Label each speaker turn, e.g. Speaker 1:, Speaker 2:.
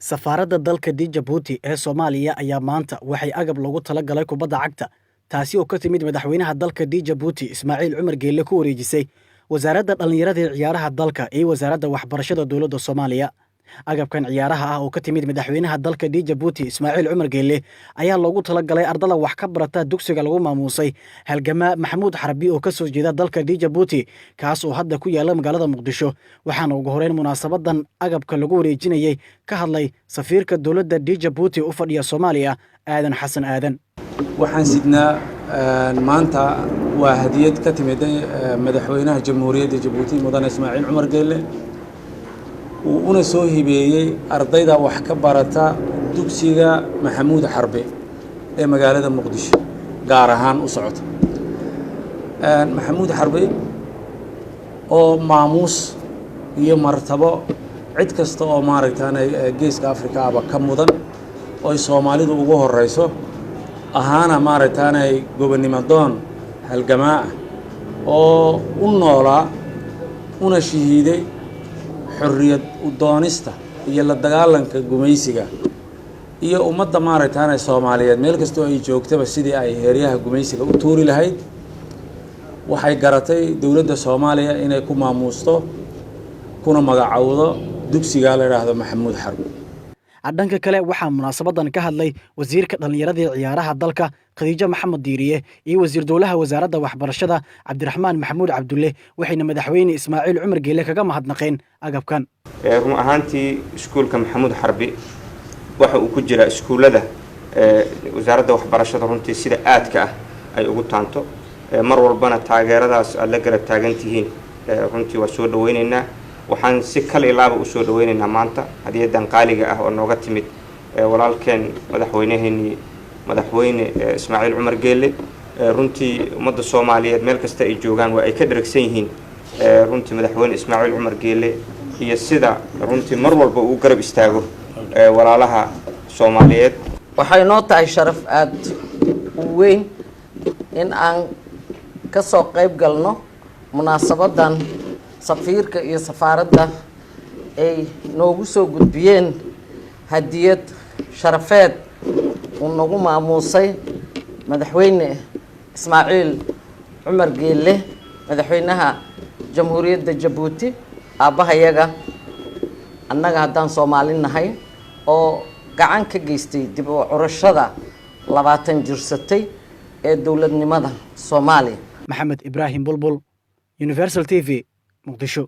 Speaker 1: Safaaradda dalka Djibouti ee Soomaaliya ayaa maanta waxay agab loogu talagalay kubadda cagta, taasi oo ka timid madaxweynaha dalka Djibouti Ismaaciil Cumar Geelle, ku wareejisay Wasaaradda Dhallinyarada ee Ciyaaraha dalka iyo Wasaaradda Waxbarashada dowladda Soomaaliya. Agabkan ciyaaraha ah oo ka timid madaxweynaha dalka Djibouti Ismaaciil Cumar Geelle ayaa loogu talagalay ardada wax ka barata dugsiga lagu maamuusay halgamaa Maxamuud Xarbi oo ka soo jeeda dalka Djibouti, kaas oo hadda ku yaala magaalada Muqdisho. Waxaana ugu horeyn munaasabadan agabka lagu wareejinayey ka hadlay safiirka dowladda Djibouti u fadhiya Soomaaliya, Aadan Xasan Aadan.
Speaker 2: Waxaan sidnaa maanta waa hadiyad ka timid madaxweynaha Jamhuuriyadda Jabuuti, Mudane Ismaaciil Cumar Geelle, uu una soo hibeeyey ardayda wax ka barata dugsiga Maxamuud Xarbe ee magaalada Muqdisho, gaar ahaan u socota Maxamuud Xarbe oo maamuus iyo martabo cid kasta oo maaragtaanay Geeska Afrika aba ka mudan, oy Soomaalidu ugu horeyso, ahaana maaragtaanay gobonnimo doon halgamaa ah oo u noolaa una shahiiday xorriyad u doonista iyo la dagaalanka gumaysiga iyo ummadda maaragtaanay Soomaaliyeed meel kastoo ay joogtaba sidii ay heeryaha gumaysiga u tuuri lahayd. Waxay garatay dowladda Soomaaliya inay ku maamuusto kuna magacowdo dugsigaa la idhaahdo Maxamuud Xarbi.
Speaker 1: Dhanka kale, waxaa munaasabadan ka hadlay wasiirka dhallinyarada ee ciyaaraha dalka, Khadiijo Maxamed Diiriye, iyo wasiir dowlaha Wasaaradda Waxbarashada, Cabdiraxmaan Maxamuud Cabdulle, waxayna madaxweyne Ismaaciil Cumar Geele kaga mahadnaqeen agabkan.
Speaker 3: Run ahaantii, iskuulka Maxamuud Xarbi waxa uu ku jiraa iskuullada Wasaaradda Waxbarashada runtii sida aadka ah ay ugu taanto. Mar walbana taageeradaas aada la garab taagan tihiin runtii waa soo dhaweyneynaa. Waxaan si kal ilaaba usoo dhaweyneynaa maanta hadiyadan qaaliga ah oo nooga timid walaalkeen madaxweyneheenii, Madaxweyne Ismaaciil Cumar Geelle. Runtii ummadda Soomaaliyeed meel kasta ay joogaan waa ay ka dheragsan yihiin runtii madaxweyne Ismaaciil Cumar Geelle iyo sida runtii mar walba uu garab istaago walaalaha Soomaaliyeed.
Speaker 4: Waxay noo tahay sharaf aada u weyn in aan ka soo qayb galno munaasabadan safiirka iyo safaaradda ay noogu soo gudbiyeen hadiyad sharafeed uu nagu maamuusay madaxweyne Ismaaciil Cumar Geelle, madaxweynaha Jamhuuriyadda Jabuuti, aabbahayaga annaga haddaan Soomaali nahay, oo gacan ka geystay dib u curashada 20 jirsatay ee dowladnimada Soomaaliya.
Speaker 1: Maxamed Ibraahim Bulbul, Universal TV, Muqdisho.